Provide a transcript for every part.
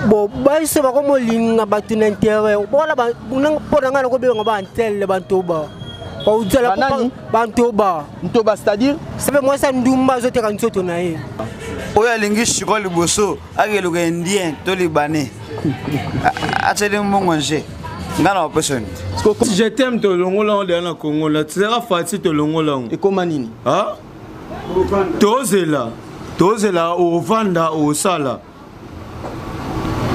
Bon, biso bakomolinga bato na intérêt bona mpo na ngai nakobenga baantele bantoba bauzala bantoba ntoba, c'est-à-dire sape mwasi ya ndumba azoteka nzoto na ye. Oyo alingi shiko liboso akeluka indien to libanais, atyeli mbongo nje, ngai na bapesa nini? Je t'aime tolongola yango deya na Congo la tizaka fati, tolongola yango. Ekoma nini? Tozela, tozela, ovanda osala,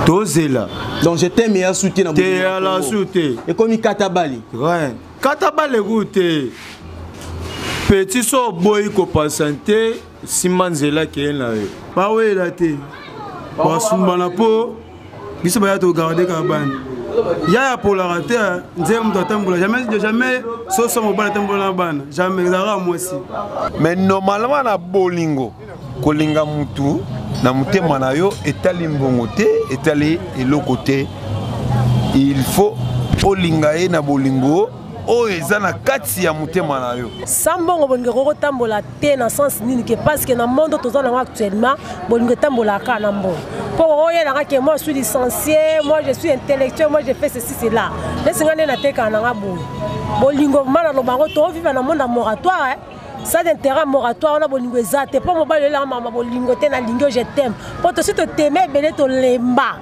tozela. Donc je t'aime ya su te na te, ala su te. Ekomi katabali. Ouais, katabali eku te. Petit so oboyi kopasante, nsima nzela keye na yo. Bawela te, basumbana mpo biso baya togarde kaka bana. Yaya apolaka te, nzela moto atambola jamais, jamais. Soso mobali atambola na bana, jamais, ezalaka mwasi. Mais normalement na bolingo, kolinga mutu na motema na yo etali mbongo te, etali eloko te. Il faut olinga ye na bolingo oyo eza na kati ya motema na yo. Sa mbongo bolingo ekoki kotambola te. Na sens nini? Ke parce que na monde toza nango actuellement, bolingo etambolaka kaka na mbongo. Mpo oyelaka ke moi je suis licencié, moi je suis intellectuel, moi je fais ceci cela, nesi nga nde natekaka nanga boye. Bolingo ma naloba yango, tovivre na monde ya moratoire, sans intérêt moratoire wana bolingo eza te. Mpo mobali oyelaka mama bolingo te, nalingi yo, je t'aime, mpo tosi toteme ebele, tolemba.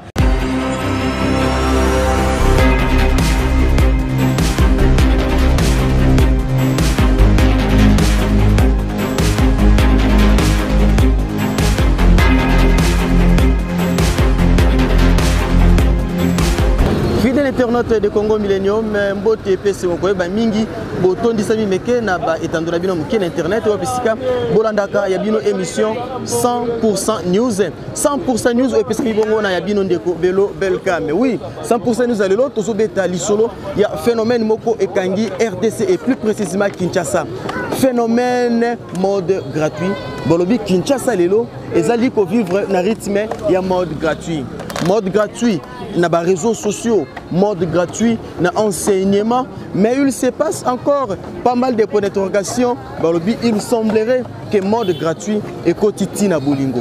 Fidèle internaute de Congo Millennium, mbote epesi koyeba mingi. Botondisami meke na baetando na bino moke na internet oyo bisika bolandaka ya bino émission 100% News. 100% News oyo epesami bongo na ya bino ndeko Belo Belkame. Oui, 100% News ya lelo tozobeta lisolo ya phénomène moko ekangi RDC et plus précisément Kinshasa, phénomène mode gratuit. Bolobi Kinshasa lelo ezali kovivre na rythme ya mode gratuit, mode gratuit na baréseaux sociaux, mode gratuit na enseignement. Mais il se passe encore pas mal de points d'interrogation. Balobi il semblerait que mode gratuit ekoti ntina bolingo.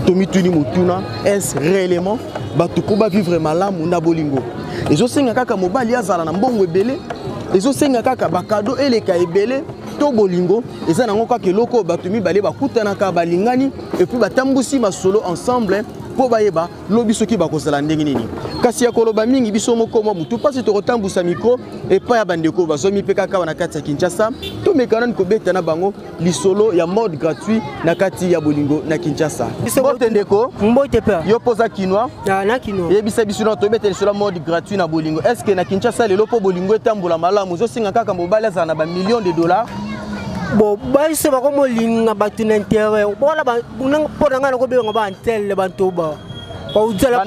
Tomituni motuna: est-ce réellement bato mpo bavivre malamu na bolingo ezosenga kaka mobali azala na mbongo ebele, ezosenga kaka bacadeaux eleka ebele, to bolingo eza nango kaka eloko oyo bato mibale bakutanaka, balingani et puis batambusi masolo ensemble mpo bayeba lobi soki bakozala ndenge nini? Kasi ya koloba mingi, biso moko mwa motu mpasi, tokotambusa micro epai ya bandeko bazwami mpe kaka na kati ya Kinshasa. Tomeka nani kobeta na bango lisolo ya mode gratuit na kati ya bolingo na Kinshasa. Mbote ndeko. Mbote pe. Yo mpoza kinois? Na kinois. Yebisa biso na tobeta lisolo ya mode gratuit na bolingo. Est ce que na Kinshasa lelo, mpo bolingo etambola malamu, ezosenga kaka mobali azala na bamillion de dollars? Bon, biso bakomolinga bato na intérêt bona. Mpo na ngai nakobenga baantele bantoba, bauzala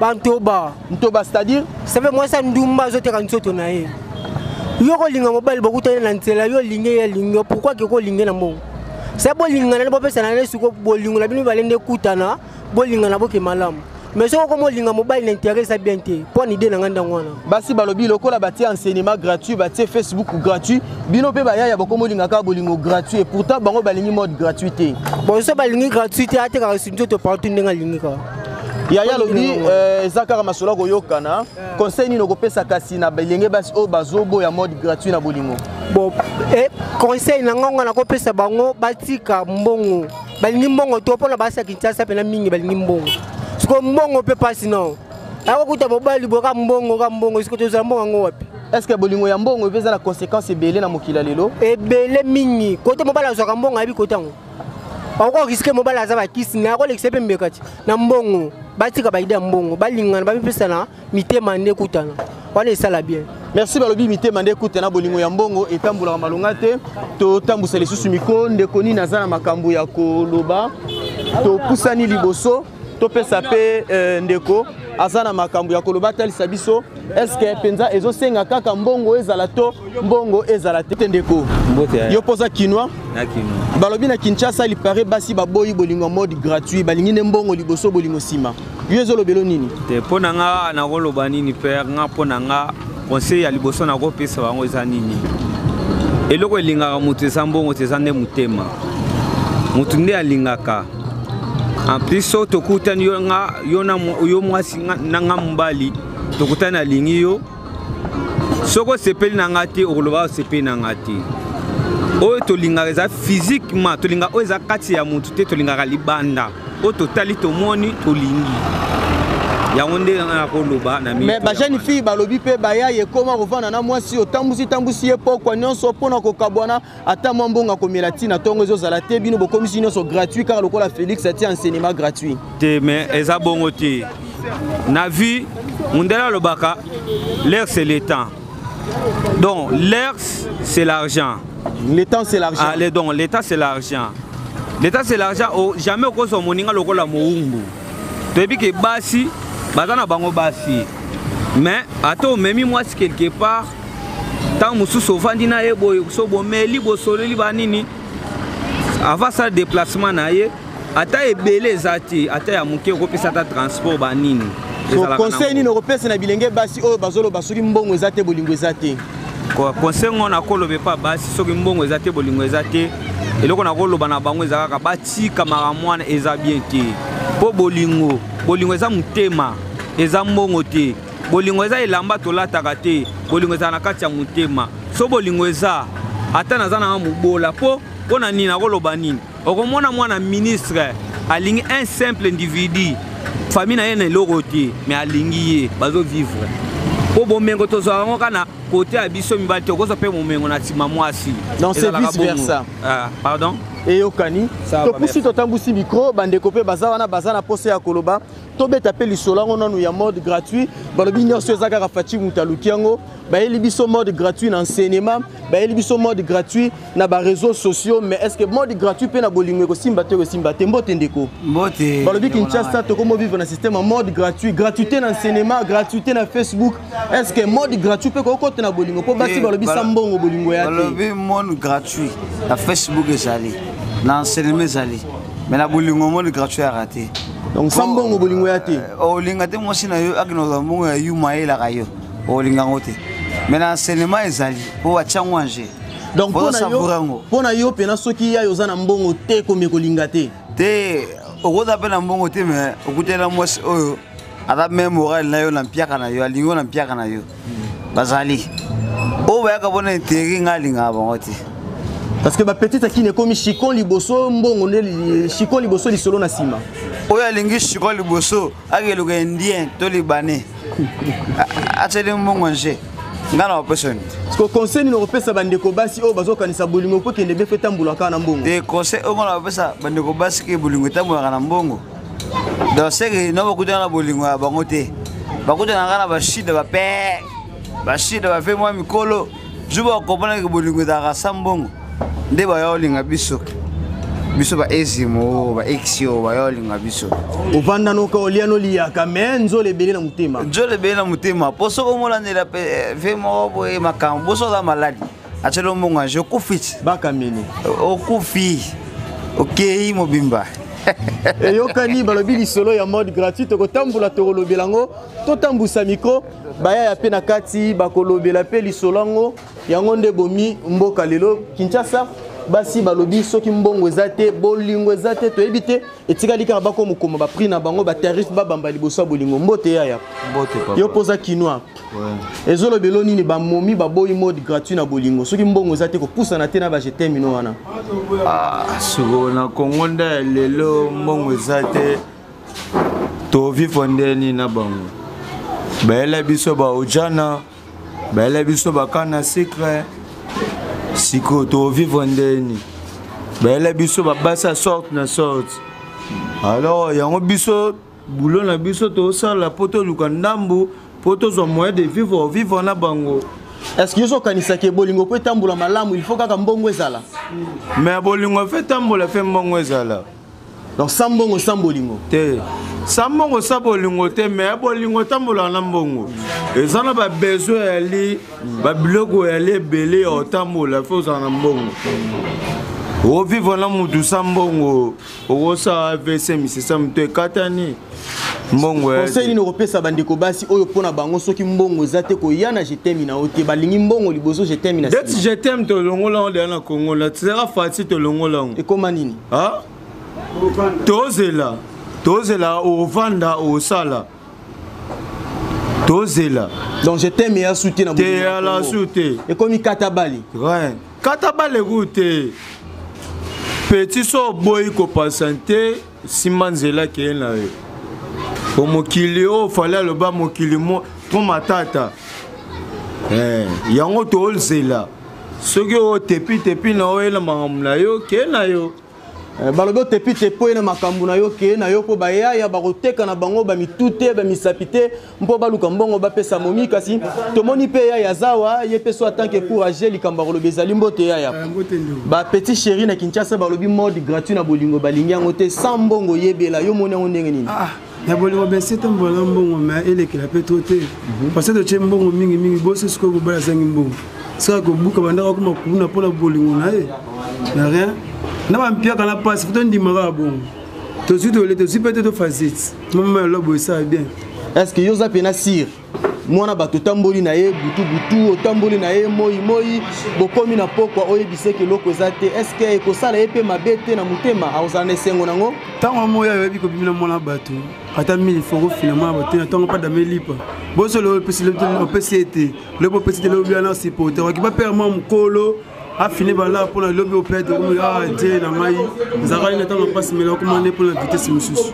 bantoba. Ntoba, c'est-à-dire? Sape mwasi ya ndumba azoteka nzoto na ye. Yo kolinga mobali, bokutani na nzela, yo olingi ye, alingi yo, pourquoi ke kolinge na mbongo? Sa bolingana nde bopesana nde siko bolingo na bino mibale nde ekutana, bolingana, boke malamu. Mais soki okoma olinga mobali na intérêt, eza bien te. Mpo na idée na ngai ndango wana. Basi balobi lokola batie enseignement gratuit, batie Facebook gratuit, bino mpe bayaya bokoma olinga kaka bolingo gratuit, et pourtant bango balingi mode gratuit te. Bon, so balingi gratuit te, atekaka nzoto partout ndenge alingi kaka. Yaya alobi eza kaka masolo ya koyokana. Conseil nini okopesa kasi na bilenge basi oyo bazoboya mode gratuit na bolingo? Bon, conseil na ngai nga nakopesa bango, batika mbongo. Balingi mbongo to mpona basi ya Kinshasa mpena mingi balingi mbongo. Sikoyo mbongo mpe mpasi nao, akokuta mobali boye ka mbongo, ka mbongo. Sikoyo tozala mbongo yango wapi? Est ce que bolingo ya mbongo mpe eza na conséquence ebele na mokili ya lelo? Ebele mingi. Kote mobali azwaka mbongo, ayebi kote yango, akoki mobali aza bakisi na akolekisa mpe mbeka ti na mbongo. Batika baidée ya mbongo, balingana, bamipesana mitema nde ekutana, wana esala bien. Merci. Balobi mitema nde ekutana, bolingo ya mbongo etambolaka malonga te. Totambusa lisusu miko. Ndeko nini aza na makambo ya koloba? Topusani liboso, topesa mpe ndeko aza na makambo ya koloba, atalisa biso est-ce mpenza ezosenga kaka mbongo ezala to mbongo ezala te. Ndeko, yo mpo oza kinois, balobi na Kinshasa lipare basi baboyi bolingo mode gratuit, balingi nde mbongo liboso, bolingo nsima. Yo ezolobelo nini? Te, mpo na nga nakoloba nini père? Nga mpo na nga, conseil ya liboso nakopesa bango eza nini? Eloko elingaka moto eza mbongo te, eza nde motema. Motu nde alingaka. En plus so tokutani yo nga yo na yo mwasi na nga mobali tokutani nalingi yo soki osepeli na nga te okoloba osepeli na nga te oyo tolingaka eza physiquement tolingaka oyo eza kati ya motu te tolingaka libanda oyo totali tomoni tolingi yango nde nakoloba na mais bajeune fille balobi mpe baya ekoma kovanda na mwasi otambusi tambusi ye pokwa nyonso mpo na kokabwana ata mwa mbongo akomela ntina ntongo ezozala te bino bokomisi nyonso gratuit kaka lokola félix atia enseignement gratuit te mais eza bongo te na vie mundele alobaka l'air c'est le temps donc l'air c'est l'argent le temps c'est l'argent ah, donc le temps c'est l'argent le temps c'est l'argent oh, jamais okozwa moninga lokola mowumbu toyebi ke basi baza na bango basi mais ata omemi mwasi quelque part ntango mosusu ovandi na ye boye so bomeli bosololi banini avant asala déplacement na ye ata ebele eza te ata ya moke okopesa ata transport banini conseil nini okopesa na bilenge basi oyo bazoloba soki mbongo eza te bolingo eza te conseil ngo nakoloba epa basi soki mbongo eza te bolingo eza te eloko nakoloba na bango eza kaka batika makambo wana eza bien te mpo bolingo bolingo eza motema eza mbongo te bolingo eza elamba tolataka te bolingo ezala na kati ya motema so bolingo eza ata naza nanga mobola mpo mpo na nini nakoloba nini okomona mwana ministre alingi un simple individu famille na ye na eloko te mais alingi ye bazovivre mpo bomengo tozwaka yango kaka na kote ya biso mibali te okozwa mpe bomengo na nsima mwasi donc c'est vice versa ah, pardon eyokani topusi totambusi micro bandeko mpe baza wana baza na posa ya koloba tobeta mpe lisolo yango nanu ya mode gratuit balobi nyonso eza kaka faci moto aluki yango bayeli biso mode gratuit na enseignement bayeli biso mode gratuit na baréseaux sociaux mais est ce que mode gratuit mpe na bolingo ekosimba te ekosimba te mbote ndeko mbote balobi kinshasa tokomo vivre na système ya mode gratuit gratuité na enseignement gratuité na facebook est ce que mode gratuit mpe kokota na bolingo mpo basi balobi sa mbongo bolingo ya te balobi mode gratuit na facebook ezali na enseignement ezali mais na bolingo mode gratuit yaka te donc sa mbongo bolingo ya te euh, olinga te mwasi na yo akende kozwa mbongo ya yuma ayelaka yo olinga yango te mais na enseignement ezali mpo batya yango ange donc mpo na yo mpena soki yayo oza na mbongo te komi kolinga te te okoza mpe na mbongo te mais okutela mwasi oyo aza meme morale na yo na mpiaka na yo alingi yo na mpiaka na yo bazali oyo bayaka mpona interi ngai alingaka bango te parce que bapetite akini ekomi chikon liboso mbongo nde chikon liboso lisolo na nsima oyo alingi chikon liboso akeluka indien to libanais atyeli mbongo nje ngai na bapesa nini parceke conseil nini okopesa bandeko basi oyo bazokanisa bolingo mpo ekende befe etambolaka kaka na mbongo te conseil oyo ngai na bapesa bandeko basi ke bolingo etambolaka na mbongo donc seke no bakutana na bolingo ya bango te bakutana kaka na bashida bape bashida bape mwa mikolo jour bakokomprendre ke bolingo ezalaka sa mbongo nde baya olinga biso biso ba ezimo ba exio baya olinga biso ovanda noka olia noliyaka me nzola ebele na motema nzola ebele na motema mpo soki omolandela ve moko boye makambo boso oza maladi atyeli mbongo anje okufi ti bakamene okufi okei mobimba eyokani balobi lisolo ya mode gratuit tokotambola tokolobela yango totambusa mikro bayaya mpe na kati bakolobela mpe lisolo yango yango nde bomi mboka lelo kinshasa basi balobi soki mbongo eza te bolingo eza te toyebi te etikali kaka bakomokoma baprix na bango batarif babamba liboso ya bolingo mbote yaya yo mpo oza kinois ezolobelo nini bamomi baboyi mode gratuit na bolingo soki mbongo eza te kopusana te na bajetemino wana ah, sikoyo na kongo nde ya lelo mbongo eza te tovivre nde nini na bango bayela biso baojana bayela biso bakana sikre sikoyo tovivre nde nini bayela biso babasi ya sorte na sorte alors yango biso boulot na biso tosala mpo toluka ndambu mpo tozwa moyen de vivre vivre na bango est ce que yo okanisaki bolingo mpo etambola malamu il faut kaka mbongo ezala mais bolingo fe etambola fe mbongo ezala donc sans mbongo sans bolingo te sans mbongo sans bolingo te mais bolingo etambolaka na mbongo eza na babesoin ya li babiloko ya li ebele ya otambola fe ozala na mbongo ovivre na mutu sa mbongo okosala avc misisa moto ekatani mbongo conseil nini okopesa bandeko basi oyo mpo na bango soki mbongo eza te koya na jetemi na yo te balingi mbongo liboso jetemi na deti jetemi tolongola yango deya na kongo na tisaka fati tolongola yango ekoma nini tozela. Tozela ovanda osala. Tozela. Donc je t'aime ya su te na te ala su te. Ekomi katabali. Ouais. Katabali ku te. Petit so boyi ko patienter simba nzela keye na yo. Po mokili oyo fale aloba mokili mo trop matata. Eh, yango tozela. Soki oyo tepi tepi na oyo na makambo na yo keye na yo. Eh, balobi otepi te mpo ye na makambo na yo keye na yo mpo bayaya bakoteka na bango bamitu te bamisapi te mpo baluka mbongo bapesa momi kasi tomoni mpe yaya zawa ye mpe so atanke courage likambo ya koloba ezali mbote yaya eh, bapetit chéri na kinshasa balobi mode gratuit na bolingo balingi yango te sans mbongo yebela yo moni yango ndenge nini ah, na bolingo bese tambola na mbongo me elekela mpe to te mhm. parce totie mbongo mingimingi boso sikoyo mobali azangi mbongo soki akobuka bandako akoma kuluna mpo na bolingo na ye na rien na bampiaka na mpasi fo tondimaka ya bongo tozwi tole tozwi mpe te tofasite mama ya lobo esala bien est ce que yo oza mpena sire mwana bato otamboli na ye butu butu otamboli na ye moi moi bokomi na pokwa oyebisa eke eloko eza te est ce que ekosala ye mpe mabe te na motema akozala na esengo nango ntango moi ayebi kobimina mwana bato ata mili fo kofina mwana bato te na ntango mpa dame lipa bosolo opesi ye te lobi opesi te lobi wana supporter waki bapere mwa mokolo afine bala mpona lobi opete okomi ah die na ngai ezalaka nini ntango mpasi mela okoma nde mpona vitesse mosusu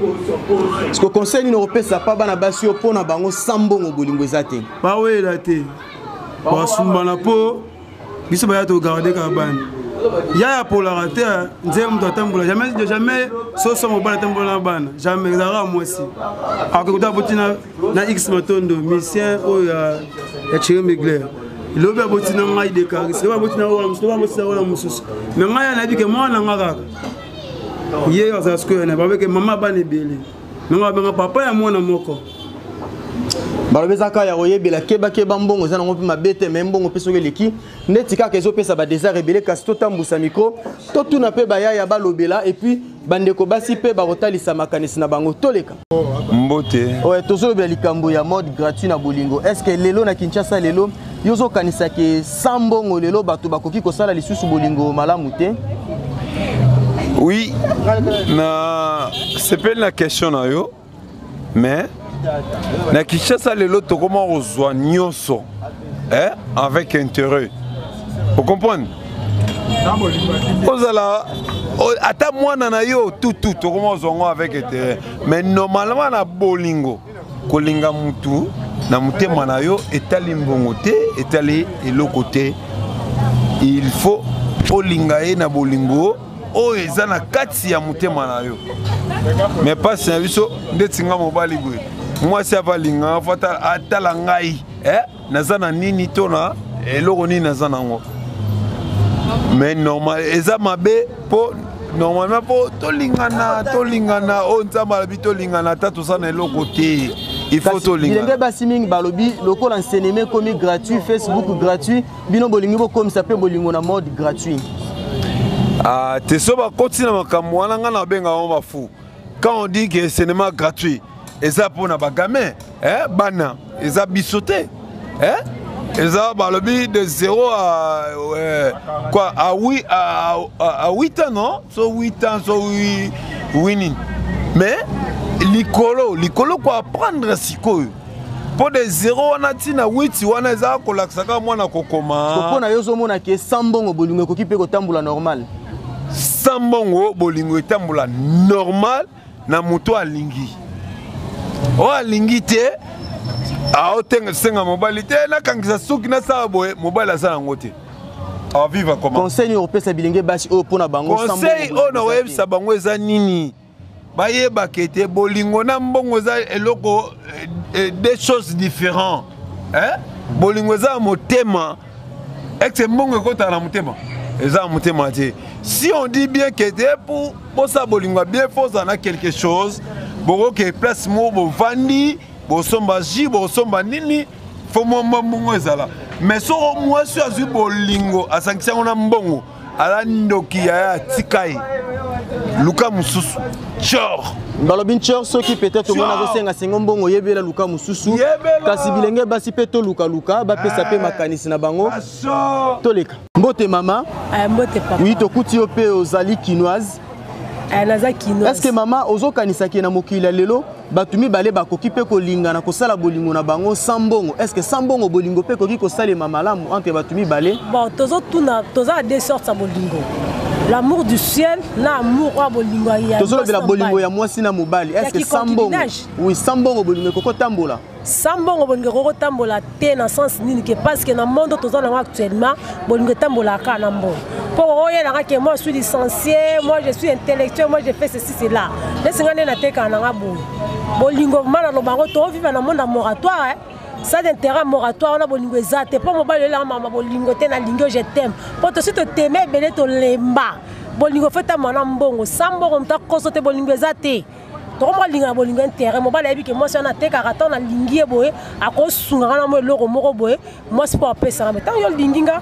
parceke conseil nini okopesa pa bana basi oyo mpo na bango sa mbongo bolingo eza te bawela te basumbana mpo biso baya togarde kaka bana yaya apolaka te nzee moto atambola jamais jamais soso mobali atambola na bana jamais ezalaka mwasi akoki aboti na x matondo musicien oyo ya thierry migler lobi aboti na ngai de caris lobi aboti na oyo mosusu lobi aboti na oyo mosusu me ngai ya nayebi ke mwana nga kaka ye azala sikoyo na babeke mama bana ebele nanga babenga papa ya mwana moko balobi eza kaka ya koyebela kebakeba mbongo eza nango mpe mabe te me mbongo mpe soki eleki ndeti kaka ezopesa badesert ebele kasi totambusa mikro totuna mpe bayaya balobela epuis bandeko basi mpe bakotalisa makanisi na bango toleka mbote oye tozolobela likambo ya mode gratuit na bolingo est ce que lelo na kinshasa lelo yo ozokanisa ke sans mbongo lelo bato bakoki kosala lisusu bolingo malamu te oui na sepeli na question na yo mais na kinshasa lelo tokoma kozwa nyonso eh, avec intérêt ocomprendre ozala ata mwana na yo tutu tokoma kozwa yango avec intérêt mais normalement na bolingo kolinga mutu na motema na yo etali mbongo te etali eloko te il faut olinga ye na bolingo oyo eza na kati ya motema na yo me mpasi na biso ndeti nga mobali boye mwasi ava alingaka fo atala ngai eh? naza na nini to na eloko nini naza nango mais normal eza mabe mpo normalement mpo tolingana tolingana oyo nzambe alobi tolingana ata toza na eloko te il faut tolingana bilenge basi mingi balobi lokola nsenema ekomi gratuit facebook gratuit bino bolingi bokomisa mpe bolingo na mode gratuit ah, te so bakoti na makambo wana ngai nabenga bango bafu quand on dit que cinéma gratuit eza mpo na bagamin eh, bana eza biso te eh? eza balobi de 0 à euh, quoi à 8 à, à, à 8 ans non so 8 ans so 8 8 nini mais likolo likolo ko apprendre sikoyo mpo de 0 wana ntina 8 wana eza kolakisa kaka mwana kokoma mpo na yo ozomona ke sans mbongo bolingo ekoki mpe kotambola normal sans mbongo bolingo etambola normal na moto alingi oyo alingi te aotenga mobali te nakangisa suki nasala boye mobali aza yango te aviva comment conseil nini okopesa bilenge basi oyo mpo na bango conseil oyo nakoyebisa bango eza nini bayebaka ete bolingo na mbongo eza eloko eh, eh, deux choses différents eh? bolingo eza ya motema exe mbongo ekotaka na motema eza ya motema te si on dit bien que te pour bosala bolingo ya bien fo ozala na quelque chose bokoke place moko bovandi bosomba jus bosomba nini fo mwa mbongo ezala mais soko mwasi azwi bolingo asangisi yango na mbongo ala ndoki yaya tika ye luka mosusu chor balobi nchor soki peut-être omona azosenga sengo mbongo yebela luka mosusu kasi bilenge basi mpe tolukaluka bapesa mpe eh. makanisi na bango toleka mbote mama eh, mbote papa oui tokuti yo mpe ozali kinoise Eh, naza kinoise. Est ce que mama ozokanisa ke na mokili ya lelo bato mibale bakoki mpe kolingana, kosala bolingo na bango sans mbongo? Est ce que sans mbongo bolingo mpe ekoki kosalema malamu entre bato mibale? Bon, tozotuna, toza na deux sortes ya bolingo: l'amour du ciel na amour oyo bolingo ya Tozolobela bolingo ya mwasi na mobali. Est ce que sans mbongo, oui, sans mbongo bolingo ekoki kotambola? Sans mbongo bolingo ekoki kotambola te. Na sens nini? Ke parce que na monde toza nango actuellement, bolingo etambolaka kaka na mbongo. Mpo oyelaka ke moi je suis licencié, moi je suis intellectuel, moi je fais ceci, cela, nesi nga nde natekaka nanga boye. Bolingo ma naloba yango, toviva na monde ya moratoire, sans intérêt moratoire wana bolingo eza te. Mpo mobali oyelaka mama bolingo te, nalingi yo, je t'aime, mpo tosi toteme ebele, tolemba bolingo. Fo etambola na mbongo. Sans mbongo, moto akoso te, bolingo eza te. Tokoma kolinga bolingo intérêt. Mobali ayebi ke mwasi wana atekaka, ntango nalingi ye boye, akosungaka na mwa eloko moko boye mwasi mpo apesaka. Me ntango yo olingi nga,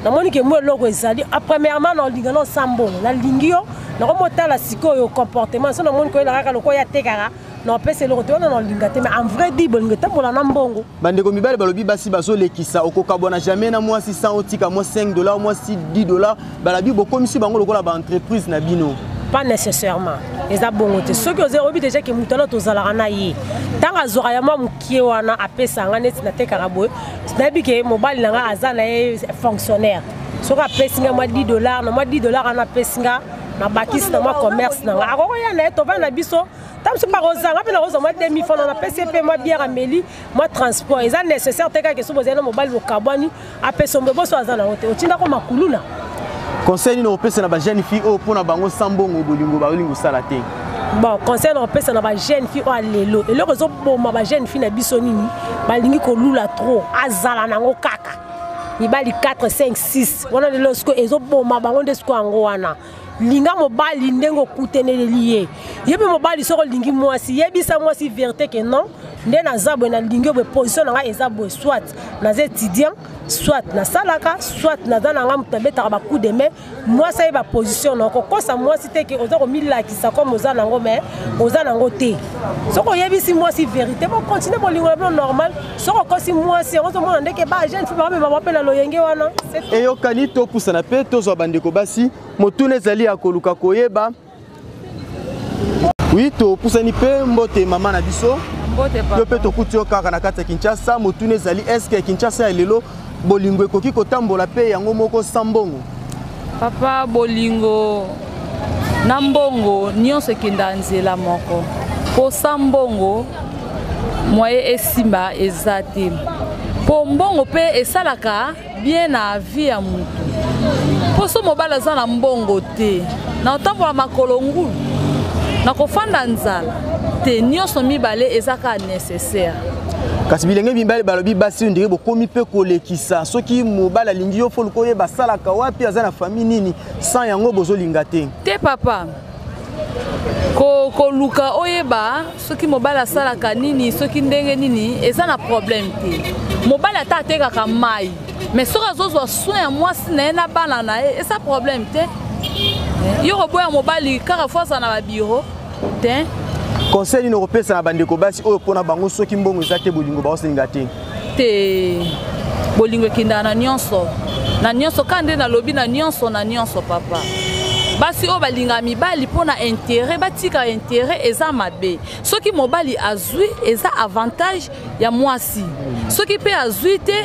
namoni ke mwa eloko ezali. Premièrement, na olinga na osa mbongo, nalingi yo, nakomotala sikoyo comportement. So namoni koyela kaka lokola ye atekaka, na opesa eloko te, wana na olinga te. Mais en vrai dit, bolingo etambola na mbongo. Bandeko mibale balobi basi bazolekisa, okokabwana jamais na mwasi sans otika mwa 5 dollar, mwasi 10 dollar. Balabi bokomisi bango lokola baentreprise na bino. Pas nécessairement, eza bongo te. Soki oza oyebi déjà ke moto wana tozalaka na ye, ntango azwaka ya mwa mokie wana apesa nga, neti natekaka boye, nayebi ke mobali na nga aza na ye fonctionnaire, soki apesi nga mwa 10 dollar, na mwa 10 dollar wana apesi nga, nabakisi na mwa commerce na nga, akokoya na ye, tovanda na biso. Ntango mosusu bakozanga mpe nakozwa mwa 2000 francs, napesi ye mpe mwa bière ameli, mwa transport. Eza nécessaire te kaka so bozali na mobali, bokabwani, apesa ombe boso aza nango te, otindako makuluna. Conseil nini okopesa na bajeune fille oyo mpona bango sans mbongo bolingo baolingi kosala te? Bon, conseil na kopesa na bajeune fille oyo lelo, eloko ezoboma bajeune fille na biso nini? Balingi kolula trop, azala nango kaka mibali 4, 5, 6. Wana lelo sikoyo ezoboma bango nde sikoyo yango wana. Linga mobali ndenge okuteneleli ye, ye mpe mobali. Soki olingi mwasi, yebisa mwasi vérité ke non, nde naza boye, nalingi yo boye, position na ngai eza boye, soit naza étudiant, soit nasalaka, soit naza na ngai moto nabetaka bacoup de main. Mwasi ayeba position na. Kokosa mwasi te ke oza komilakisa comme oza nango, mais oza nango te. Soki oyebisi mwasi vérité, bocontinue bolingo na bino normal. Soki okosi mwasi, yango ozomona ndeke ba jeune fille bamema mpe na loyenge wana. Eyokani. Topusana mpe tozwa bandeko basi. Motuna ezali ya koluka koyeba. Oui, topusani mpe. Mbote mama na biso. Yo mpe tokuti yo kaka na kati ya Kinshasa. Motuna ezali: est-ce Kinshasa ya lelo bolingo ekoki kotambola mpe yango moko sans mbongo? Papa, bolingo na mbongo nyonso ekendaka nzela moko. Mpo mbongo moye esimba eza te, mpo mbongo mpe esalaka bien na vie ya mutu. Mpo so mobali aza na mbongo te, na otambola makolo ngulu, na kofanda nzala te. Nyonso mibale eza kaka nécessaire. Kasi bilenge mibale balobi basi ndenge bokomi mpe kolekisa, soki mobali alingi yo, foluka oyeba asalaka wapi, aza na famille nini. Sans yango bozolinga te. Te papa, koluka oyeba soki mobali asalaka nini, soki ndenge nini, eza na problème te. Mobali ata atekaka mai, mais soki azozwa soin ya mwasi na ye na bana na ye, eza problème te. Yo koboya mobali kaka fo azala na babiro te. Conseil nini okopesa na bandeko basi oyo mpona bango soki mbongo eza te, bolingo baoselinga te? Te, bolingo ekendaka na nyonso, na nyonso kaka nde nalobi, na nyonso, na nyonso papa. Basi oyo balingaka mibali mpo na intérêt, batika intérêt, eza mabe. Soki mobali azwi, eza avantage ya mwasi. Soki mpe azwi te,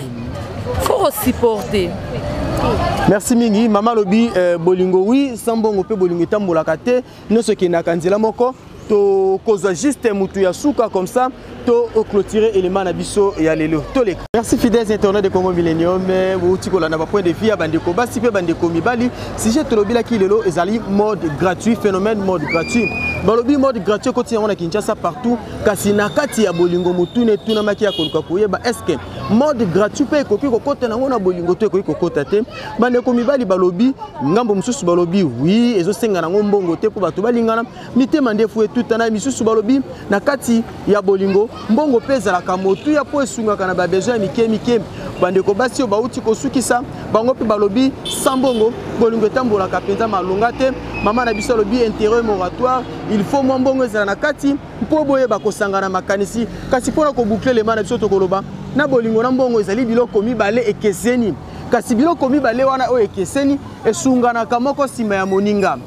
faut kosupporter. Merci mingi mama. Alobi bolingo, oui, sans mbongo mpe bolingo etambolaka te, nyonso ekendaka nzela moko. Tokozwa juste mutu ya suka, comme ça to clôturer élément na biso ya lelo. Toleka. Merci, fidèles internautes de Congo Millennium. Bouti kolanda ba point de vue ya bandeko basi mpe bandeko mibali. Sujet tolobelaki lelo ezali mode gratuit, phénomène mode gratuit. Balobi mode gratuit ekoti yango na Kinshasa partout, kasi na kati ya bolingo, motuna etunamaki ya koluka koyeba: est ce que mode gratuit mpe ekoki kokota nango na bolingo to ekoki kokota te? Bandeko mibali balobi, ngambo mosusu balobi oui, ezosenga nango mbongo te mpo bato balingana, mitema ndefu etutana. Misusu balobi na kati ya bolingo mbongo mpe ezalaka motuya mpo esungaka na babesoin ya mike mike. Bandeko basi oyo bauti kosukisa bango mpe balobi sans mbongo bolingo etambolaka mpenza malonga te. Mama na biso alobi intérêt moratoire, il faut mwa mbongo ezala na kati mpo boyeba kosangana makanisi. Kasi mpona koboucler lema na biso, tokoloba na bolingo na mbongo ezali biloko mibale ekeseni, kasi biloko mibale wana oyo ekeseni esunganaka moko nsima ya moninga.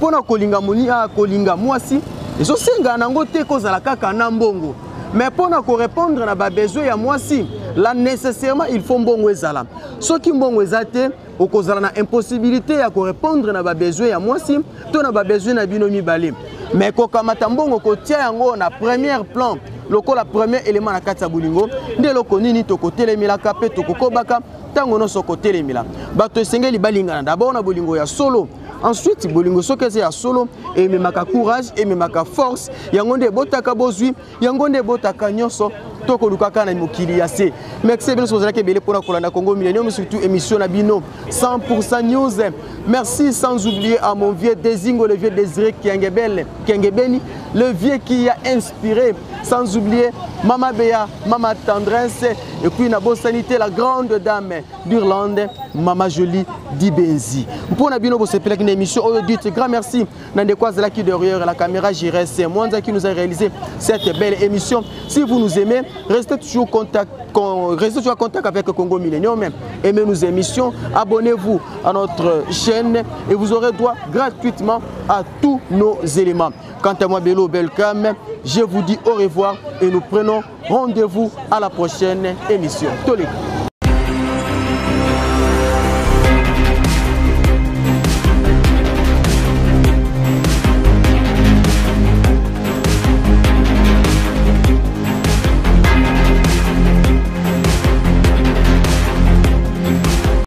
mpo na kolinga moni ah, kolinga mwasi ezosenga nango te kozala kaka na mbongo mais mpo na korépondre na babesoin ya mwasi la nécessairement il faut mbongo ezala soki mbongo eza te okozala na impossibilité ya korépondre na babesoin ya mwasi to na babesoin na bino mibale mais kokamata mbongo kotia yango na première plan lokola premier élément na kati ya bolingo nde eloko nini tokotelemelaka mpe tokokobaka ntango nyonso kotelemela bato esengeli balingana dabord na bolingo ya solo ensuite bolingo soki eza ya solo ememaka courage ememaka force yango nde ebotaka bozwi yango nde ebotaka nyonso tokolukaka na mokili ya se merci bino bozalaki ebele mpona kolanda congo millennium surtout émission na bino 100 news merci sans oublier à mon vieux Desingo le vieux Désiré Kiangebel Kiangebeni le vieux qui a inspiré sans oublier Mama Bea Mama Tendresse et puis na bosani te la grande dame d'Irlande Mama Jolie Dibenzi mpona bino bosepelaki na émission oyo dites grand merci na ndeko azalaki derrière la caméra Jires Mwanza qui nous a réalisé cette belle émission. Si vous nous aimez, restez toujours, contact, con, restez toujours en contact avec Congo Millennium. Aimez nos émissions, abonnez-vous à notre chaîne et vous aurez droit gratuitement à tous nos éléments. Quant à moi, Bello Belcam, je vous dis au revoir et nous prenons rendez-vous à la prochaine émission. Tolé.